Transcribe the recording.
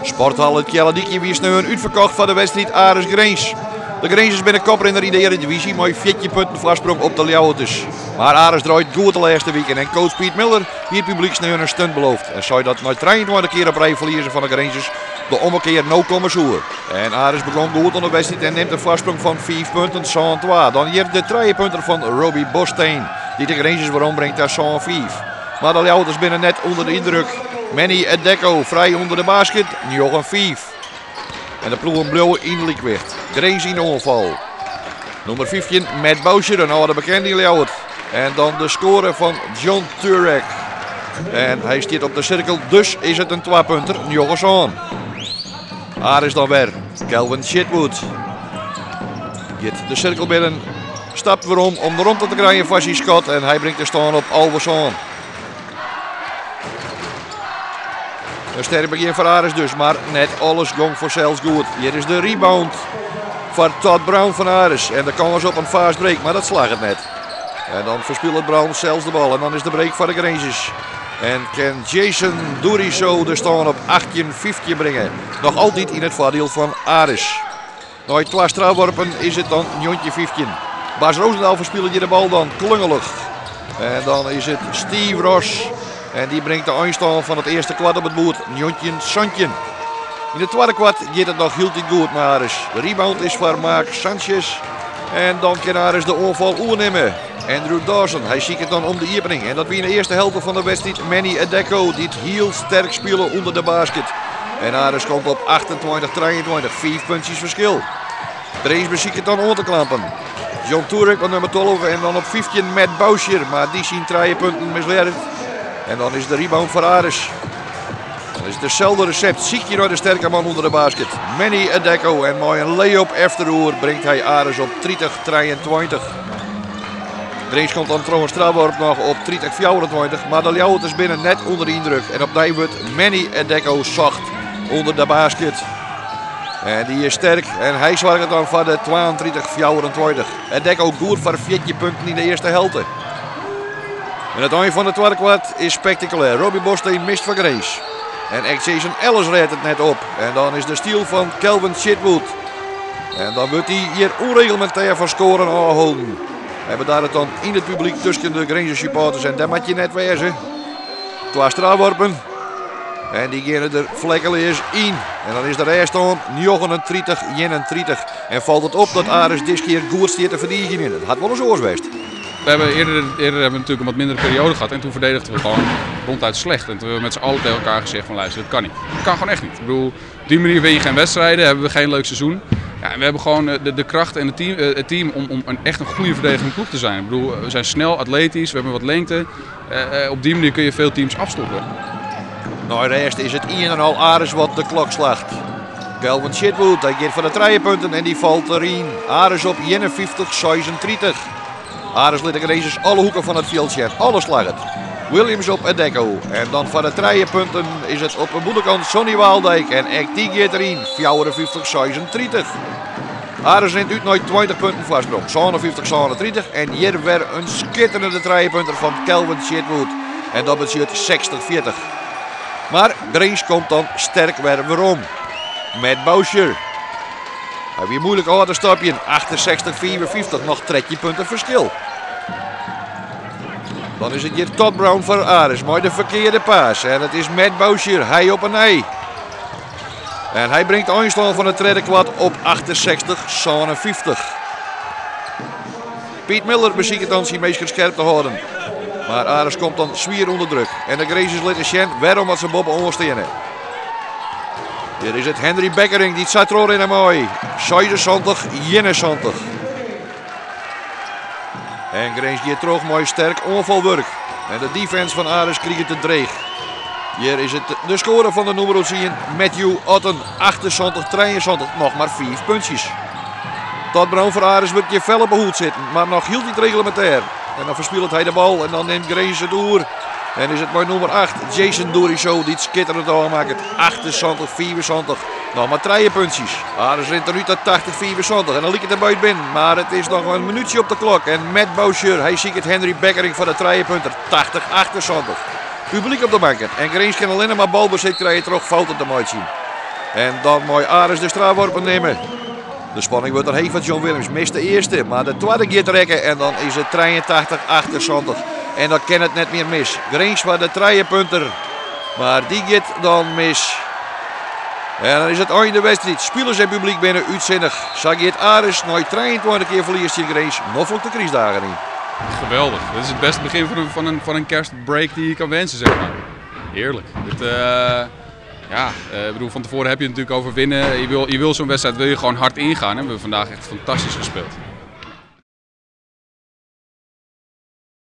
Sporthal It Kealledykje wie sneon útferkocht foar de wedstriid Aris Grins. De Grinzers binne koprinner yn de earedivyzje mei 14 punten foarsprong op de Ljouwerters. Mar Aris draait goed de lêste wiken en coach Piet Miller hie it publyk sneon in stunt beloofd en sei dat nei 23 kear op rij ferliezen fan de Grinzers de ommekear no komme soe. En Aris begûn goed oan de wedstriid en nimt in foarsprong fan 5 punten, 7-2. Dan hjir de trijepunter fan Robbie Bosteen, dy't de Grinzers werombringt ta 7-5. Mar de Ljouwerters binne net ûnder de yndruk. Manny Adecco frij ûnder de basket, 9-5. En de ploegen bliuwe yn lykwicht. Grins yn de oanfal. Nûmer 15, Matt Boucher, in âlde bekende yn Ljouwert. En dan de skoare fan John Turek. En hy stiet op de sirkel, dus is it in twapunter, 9-7. Aris dan wer. Kelvin Chitwood giet de sirkel binnen, stapt werom om de romte te krijen foar syn skot en hy bringt de stân op 11-7. In sterk begjin foar Aris dus, mar net alles gong fansels goed. Hjir is de rebound foar Todd Brown fan Aris en de kâns op in fast break, mar dat slagget net. En dan ferspilet Brown sels de bal en dan is de break foar de Grinzers. En kin Jason Duriso de stân op 18-15 bringe. Noch altyd yn it foardiel fan Aris. Nei twa strafworpen is it dan 19-15. Bas Roosendaal ferspilet hjir de bal dan klungelich. En dan is it Steve Ross. En dy bringt de einstân fan it earste kwart op it boerd 19-17. Yn it twadde kwart giet it noch hieltyd goed mei Aris. De rebound is foar Mark Sanchez. En dan kin Aris de oanfal oernimme. Andrew Dawson, hy siket dan om de iepening. En dat wie yn de earste helte fan de wedstriid Manny Adecco, dy't hiel sterk spile ûnder de basket. En Aris komt op 28-23, 5 puntsjes ferskil. Grins besiket dan oan te klampen. John Turek op nûmer 12 en dan op 15 Matt Boucher, mar dy syn trije punten mislearret. En dan is de rebound foar Aris. Dan is it deselde resept, sykje nei de sterke man ûnder de basket. Manny Adecco en mei in lay-up efteroer bringt hy Aris op 30-23. Grins komt dan troch in strafworp noch op 30-24, mar de Ljouwerters binne net ûnder de yndruk. En opnij wurdt Manny Adecco socht ûnder de basket. En dy is sterk en hy soarget dan foar de 32-24. Adecco goed foar 14 punten yn de earste helte. En it ein fan it twadde kwart is spektakulêr. Robbie Bosteen mist foar Grins. En ek Jason Ellis rêdt it net op. En dan is de steal fan Kelvin Chitwood. En dan wurdt hy hjir ûnreglemintêr fan skoaren ôfholden. Hy bedarret dan yn it publyk tusken de Grinzer supporters en dêr moat je net wêze. Twa strafworpen. En dy geane der flekkeleas yn. En dan is de rêststân 39-31. En falt it op dat Aris diskear goed stiet te ferdigenjen. Dat hat wolris oars west. We hebben eerder, eerder hebben we natuurlijk een wat mindere periode gehad. En toen verdedigden we gewoon ronduit slecht. En toen hebben we met z'n allen tegen elkaar gezegd van luister, dat kan niet. Dat kan gewoon echt niet. Ik bedoel, op die manier win je geen wedstrijden, hebben we geen leuk seizoen. Ja, en we hebben gewoon de kracht en het team om echt een goede verdedigende ploeg te zijn. Ik bedoel, we zijn snel, atletisch, we hebben wat lengte. Op die manier kun je veel teams afstoppen. Nei rêst is it ien en al Aris wat de klok slacht. Kelvin Chitwood, hy giet foar de trije punten en dy falt deryn. Aris op 51-36. Aris lit de Grinzers alle hoeken fan it fjild sjen. Alles slagget. Williams op Adecco. En dan foar de trije punten is it op de bûtenkant Sonny Waaldijk. En ek dy giet deryn. 54-36. Aris rint út nei 20 punten foarsprong. 57-37. En hjir wer in skitterende trijepunter fan Kelvin Chitwood. En dat betsjut 60-40. Mar Grins komt dan sterk wer werom. Matt Boucher. Hy wie moeilik ôf te stopjen. 68-55, noch 13 punten ferskil. Dan is it hjir Todd Brown foar Aris mei de ferkearde pass. En it is Matt Boucher, hy op 'e nij. En hy bringt de einstân fan it tredde kwart op 68-57. Piet Miller besiket dan syn minsken skerp te hâlden. Mar Aris komt dan swier ûnder druk. En de Grinzers litte sjen wêrom at se boppe-oan steane. Hjir is it Henry Bekkering dy't sa trochrinne mei. 76-71. En Grins giet troch mei sterk oanfalwurk. En de defense fan Aris kriget it dreech. Hjir is it de skoare fan de nûmer 10, Matthew Otten. 78-73, noch mar 5 puntsjes. Todd Brown foar Aris wurdt hjir fel op 'e hûd sitten, mar noch hieltyd reglemintêr. En dan ferspilet hy de bal en dan nimt Grins it oer. En is it mei nûmer 8, Jason Duriso, dy't skitterend ôfmakket. 78-75, noch mar trije puntsjes. Aris rint der út ta 80-75 en dan liket de buit binnen. Mar it is noch in minútsje op de klok. En Matt Boucher, hy siket Henry Bekkering foar de trijepunter. 80-78. Publyk op de banken en Grins kin allinne mar balbesit krije troch fouten te meitsjen. En dan mei Aris de strafworpen nimme. De spanning wurdt der heech foar John Willems. Mist de earste, mar de twadde giet rekke en dan is it 83-78. En dan kin it net mear mis. Grins foar de trijepunter. Mar dy giet dan mis. En dan is it ein de wedstriid. Spilers en publyk binne útsinnich. Sa giet Aris nei 23 kear ferlies tsjin Grins noflik de krystdagen yn. Geweldig. Dit is het beste begin van een kerstbreak die je kan wensen, zeg maar. Heerlijk. Dit, ja, ik bedoel, van tevoren heb je het natuurlijk over winnen. Je wil zo'n wedstrijd wil je gewoon hard ingaan. En we hebben vandaag echt fantastisch gespeeld.